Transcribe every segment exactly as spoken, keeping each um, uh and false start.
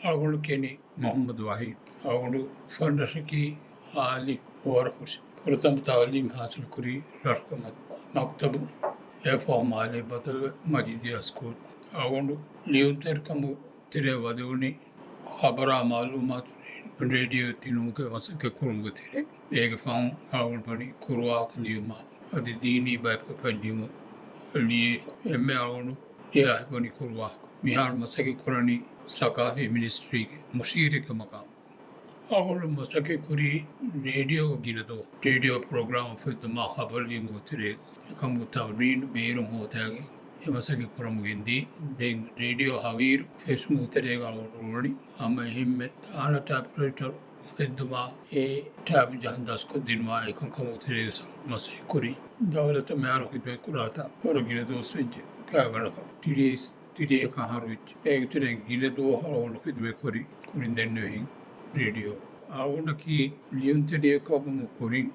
އަޅުގަނޑު ކިޔަނީ މުޙައްމަދު ވަޙީދު. އަޅުގަނޑު ފަންރަށަކީ އާލި ހުވަރު ހުށި. ފުރަތަމަ ތަޢުލީމް ޙާޞިލުކުރީ ރަށުގެ މަ-، މަކްތަބު. އެއަށްފަހު މާލޭ ބަދަލުވެ މަޖިދިޔާ ސްކޫލް. އަޅުގަނޑު ލިޔުންތެރިކަމުގެ ތެރޭ ވަދެވުނީ ޚަބަރާ މަޢުލޫމާތު ރޭޑިއޯ ދިނުމުގެ މަސައްކަތް ކުރުމުގެ ތެރޭ. އޭގެ ފަހުން އަޅުގަނޑު ވަނީ ކުރުވާހަކަ ލިޔުމަށް. އަދި ދީނީ ބައިކުފައި ލިޔުމަށް ލިޔެ. އެންމެ އަޅުގަނޑު ލިޔާ ހިތްވަނީ ކުރުވާހަކަ. މިހާރު މަސައްކަތް ކުރަނީ ސަޤާފީ މިނިސްޓްރީގެ މުޝީރެއްގެ މަޤާމު. އަޅުގަނޑު މަސައްކަތް ކުރީ ރޭޑިއޯގެ ގިނަ ދުވަހު، ރޭޑިއޯ ޕްރޮގްރާމް އުފެއްދުމާ ޚަބަރު ލިޔުމުގެ ތެރޭގަ. އެކަމުގެ ތަމްރީނު ބޭރުން ހޯދައިގެން އެ މަސައްކަތް ކުރަމުގެ އެންދީ. ދެން ރޭޑިއޯ ހަވީރު ފެށުމުގެ ތެރޭގަ އަޅުގަނޑު އުޅުނީ. ހަމަ އެހެންމެ ތާނަ ޓައިޕްރައިޓަރު އުފެއްދުމާ އެ ޓައިޕް ޖަހަން ދަސްކޮށްދިނުމާ އެކަންކަމުގެ ތެރޭގަ ސަ-، މަސައްކަތް ކުރީ. ދައުލަތަށް މިހާރު ޚިދުމަތް ކުރާތާ ވަރަށް ގިނަ ދުވަސް ވެއްޖެ. ގާތްގަނޑަކަށް ތިރީސް ތިރީސް އަހަރު ވެއްޖެ. އޭގެ ތެރެއިން ގިނަ ދުވަހު އަޅުގަނޑު ޚިދުމަތް ކުރީ. ކުރިން ދެންނެވިހެން ރޭޑިއޯ. އަޅުގަނޑަކީ ލިޔުންތެރިއެއް ކަމުގެ ކުރިން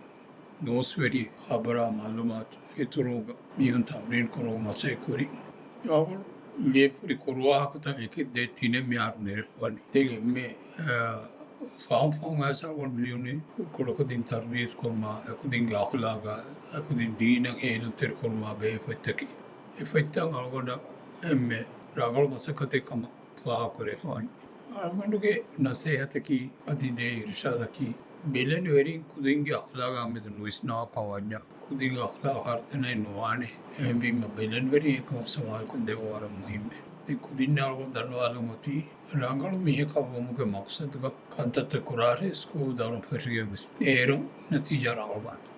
ނޫސްވެރި ޚަބަރާ މަޢުލޫމާތު ފެތުރުމުގަ މީހުން ތަމްރީން ކުރުމުގެ މަސައްކަތް ކުރި. އަޅުގަނޑު ލިޔެފަ ހުރި ކުރުވާހަކަތައް އެކެއް ދޭއް ތިނެއް މިހާރު ނެރެފަ ވަނީ. ދެން އެންމެ، އާ، ފަހުން ފަހުން އައިސް އަޅުގަނޑު ލިޔުނީ ކުޑަކުދިން ތަރުބިޔަތު ކުރުމާ، އެކުދިންގެ އަޚްލާޤާ، އެކުދިން ދީނަށް ހޭލުންތެރި ކުރުމާ ބެހޭ ފޮތްތަކެއް. އެ ފޮތްތައް އަޅުގަނޑަށް އެންމެ ރަނގަޅު މަސައްކަތެއް ކަމަށް ފާހަގަކުރެވިފަ ވަނީ. އަޅުގަނޑުގެ ނަސޭހަތަކީ އަދި ދޭ އިރުޝާދަކީ، ބެލެނިވެރިން ކުދިންގެ އަޚްލާޤާ މެދު ނުވިސްނާކަށް ވަންޏާ، ކުދިންގެ އަޚްލާޤު ހަރުދަނާއެއް ނުވާނެ. އެހެންވީމަ ބެލެނިވެރިން އެކަމަށް ސަމާލުކަން ދެއްވުން ވަރަށް މުހިއްމޭ. ދެން ކުދިންނަށް އަޅުގަނޑު ދަންނަވާލަން އޮތީ، ރަނގަޅު މީހަކަށް ވުމުގެ މަޤްޞަދުގަ ކަންތައްތައް ކުރާށޭ، ސްކޫލް ދައުރުން ފެށިގެން ވެސް އޭރު ނަތީޖާ ރަނގަޅުވާނެ.